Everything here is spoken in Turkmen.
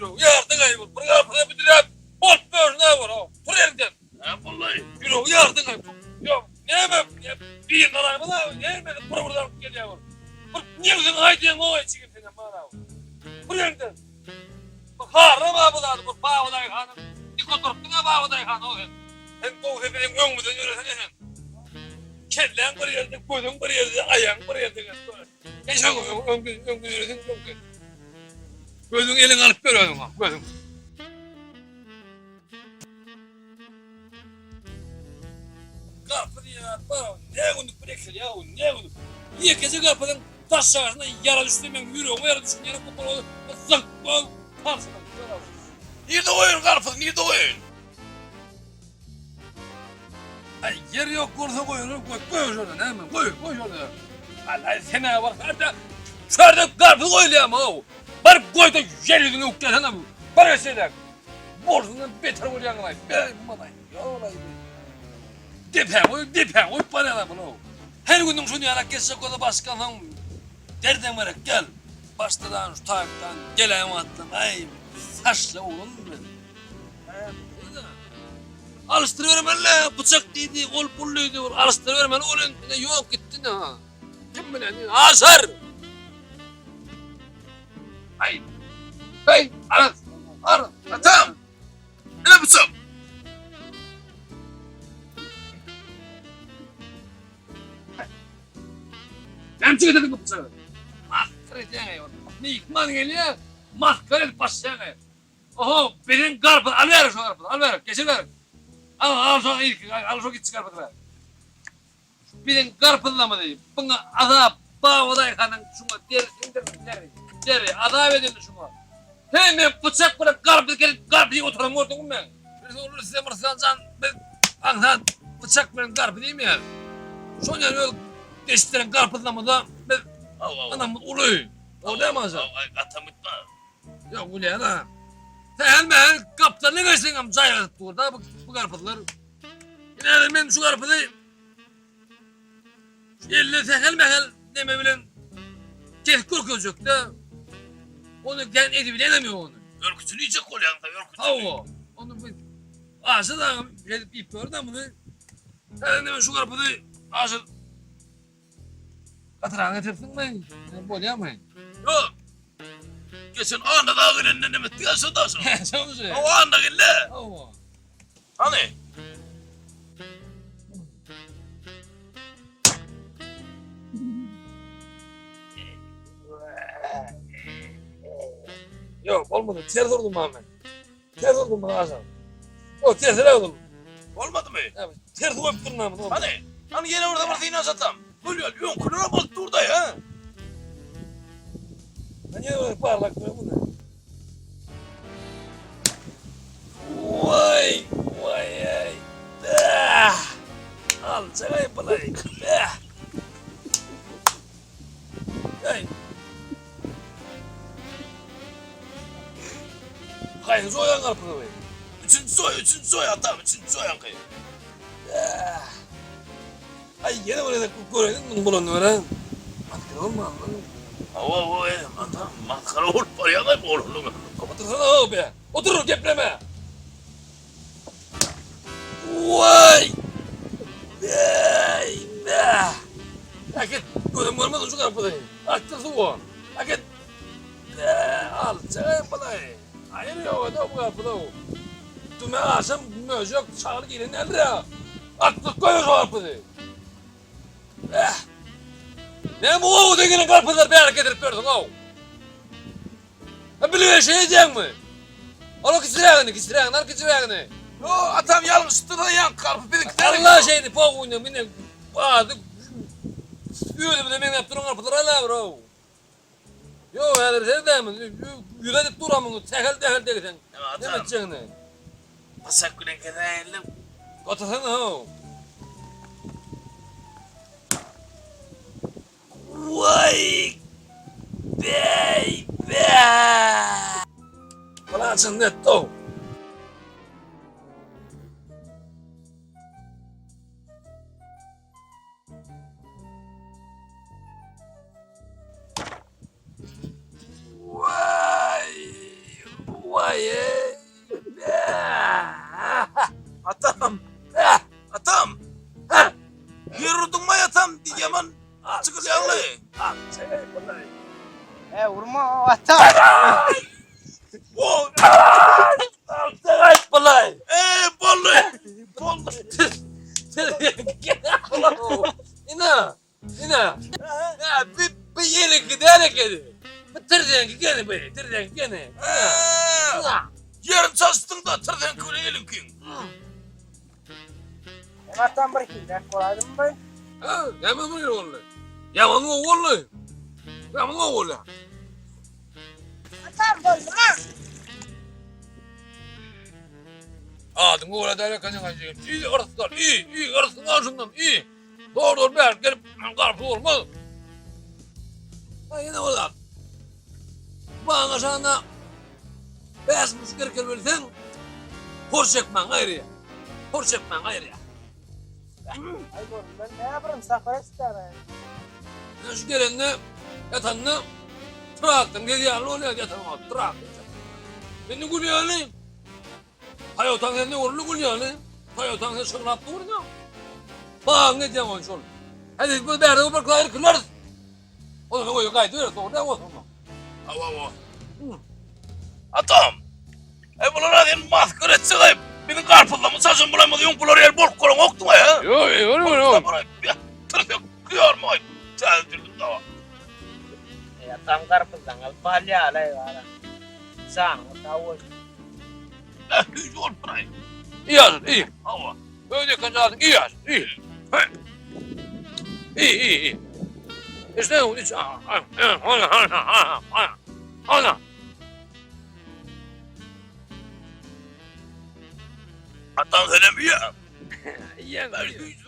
Ýüregi ýardyň-aý bir. Bir garpyza büdüräp bolup ýörün-ä bir, how. Tur ýeriňden. Näme boldy? Ýüregi ýardyň-aý. Ýok, näme, bir garaýmaz-a, näme bir bir alyp gelýär bir. Bir nebsiňi haýdaýaň-oý, jigim senem bar-a. Tur ýeriňden. Bir harlama bu zady, bir Babadaýhanyň dik oturypdyň-a Babadaýhan-ow sen. Sen gowusy biziň öňümizden ýöresene sen. Kelläň bir ýerde, gözüň bir ýerde, aýagyň bir ýerde. Geç öňe, öňde, öňde ýöreseň, öňde. Gözüň eliňe alyp ber özüň, gözüň. Garpyz ýa bar, ne günlük bir ekilýär, o ne günlük. Ýekeje garpyzyň daş şahasyna ýara düşse meň ýüregime ýara düşen ýaly bu bol zyňk bol parçadan. Nirde goýaýyn garpyzy, nirde goýaýyn? Aý ýer ýok bolsa goýular, goý, goý şonda näme, goý, goý şonda. Aý sen-ä bar, şärde, şärde garpyz goýulýarmy-ow? Baryp goý-da ýer ýüzüňe ukdasana, bar şeýle. Bolşundan beter bolýaňlaý, beý malaý, ýolaý. Depäň goýup, depäň goýup barýarlar bul-ow. Her günüň şuny ýalak geçjek bolsa başgasyň derdem gerek gel. Başdadan şu taýpdan geläýen wagtdan aý saçly oglanmy men. Alyşdyrybermeli, bıçak diýdi, ol pul diýdi, ol alyşdyrybermeli ol indi ýok gitdi ne ha. Kim bilen, aşar. Ay. Hey, aras. Aras. Atam. Ine bıçak. Näme üçin getirdiň bu bıçagy? Masgara edýäň-eý. Myhman gelýär, masgara edip başlaýaň-eý. Oho, biziň garpyz, al bäri şu garpyzy, al bäri, geçir bäri. Al, al şo ilki, al şo gitjik garpyzy bäri. Biziň garpyzlamyzy, buňa azap, Babadaýhanyň şuňa deri siňdirdi, deri, deri, azap edildi şuňa. Heý, men pyçak bilen garpyz kesip, garpyz iýip oturan gördüňmi meň? Biz ol Rüstem Arslan jan, biz aňsat pyçak bilen garpyz iýmeýäris. Şol ýaly öz deşdiren garpyzlamyza biz ynamymyz uly. Ol näme aja? Gatam gitme. Ýok, bilýän-ä. Sähel-mähel gapdalyna geçseňem jaýradyp dur-da bu, bu garpyzlar. Ine, men şu garpyzy elle sähel-mähel neme bilen kesip görkezjek-de. Ony sen edibilenem ýok ony. Örküjini iýjek bolýaň-da, örküjini. Hawa, ony bu Aşyr agam edip iýip gör-de muny. Sen indi şu garpyzy Aşyr Gatyragyny getiripsiňmi? Bolýarmy? Ýok. Geçen anna dagy gelende neme etdi ýa şo daşy? Şoňşy. O anna geldi. Hawa. Hany? Ýok, bolmady. Ters urdum men. Ters urdum men aşa. O tersine urdum. Bolmadymy? Ters goýup durun ama. Hany? Hany ýene bir bir synanyşatam. Bolýar, öňküler bolup dur-da, ha? Hany ýene bir barlak goý muny. Waý, waý, aý. Bäh. Alçagay bulaý. Bäh. Eý. Haýsy soýan garpyzy bu? Üçünji soý, üçünji soý atam, üçünji soýanky. Aý, ýene bir gezek göreýin muny bolanyny göre. Masgara bolman. Hawa, hawa, atam, masgara bolup barýan-aý bu oglanlygy. Otursana, be. Otur, gepleme. Waý! Eý, be! Äkit, gözüm görmesin şu garpyzy. Atdyr suwa. Äkit. Be, al, çagaýym balaý. Aýyr ýok, eda bu garpyzy. Düme aşam möjek çagyr giren däldir ya. Atdyr goý şu garpyzy. Eh! Näme bu owadan gelen garpyzlary bäri getirip berdiň-ow? Ha bilip şeý edýäňmi? Ol kiçirägini, kiçirägini, al kiçirägini. Yo, atam ýalňyşypdyr da ýaňky garpyz biziňki däl. Allah şeýdi, pogunda mine ady özümize meňzäp duran garpyzlar ala bir ow. Yo, häzir serdämi? Ýüz edip duramyň, sähel dähel degseň. Näme etjegini? Pyçak bilen kesäýindim. Otursana, how. Waý! Beý! Be! Bulaçyn netto. Waý! Waý! Ýer urduňmy atam ýaman çykylýaňlaý. E urma ata. O Alçagaýyp bulaý. E boldy. Boldy. Ina, ina. Ya bir bir yere gider ekeni. Bir tirdenki gene bir, tirdenki gene. Ina. Ýerini çalyşdyň da tirdenki bilen eliňkiň. Hem atam bir hile bolaýdym be. Ha, näme bir ýer boldy? Ýaman gowy boldy. Ýaman gowy boldy. Atam boldumy? Adyň gowy däl eken ýaňy. İyi yryslar, iyi, iyi yrysyn al şundan, iyi. Doğru doğru ber gelip garpyz olmaz. Ha ýene bolar. Bagyň aşagynda bäş müň erkel bilseň, hor çekmäň gaýry. Hor çekmäň gaýry. Aý boldy, näme birin sapar etdäne. Sen şu gelende ýatanda traktoryň gezýänli bolýar ýatan wagt traktor. Indi gülýäli. Toyotaň sen ne urly gülýäli. Toyotaň sen şyglap dur da. Bagyň edýän ol şol. Hadi bu bärde bir gaýry kılarız. Ondan soň öýe gaýdyberis, dogry däl bolsa. Hawa, hawa. Atam. E bulara sen maskara etjek aýyp. Biziň garpyzlarymyz çaşan bulaýmaz, öň bular ýaly bolup golan okduň aý, ha? Ýok, ýok, ýok. Tırsak kıyarma aýyp. Täze dürdüm dawa. E atam garpyzdan alyp alýar-aý bara. Janyňyz sag bolsun. Eh, hüýji bolup biraý. Iyi azat, iyi. Hawa. Öz eken zadyň iyi azat, iyi. İyi, iyi, iyi. İşte o iç. Ana, ana, ana, ana. Ana. Atam senem iyi. İyi. Ben hüýji.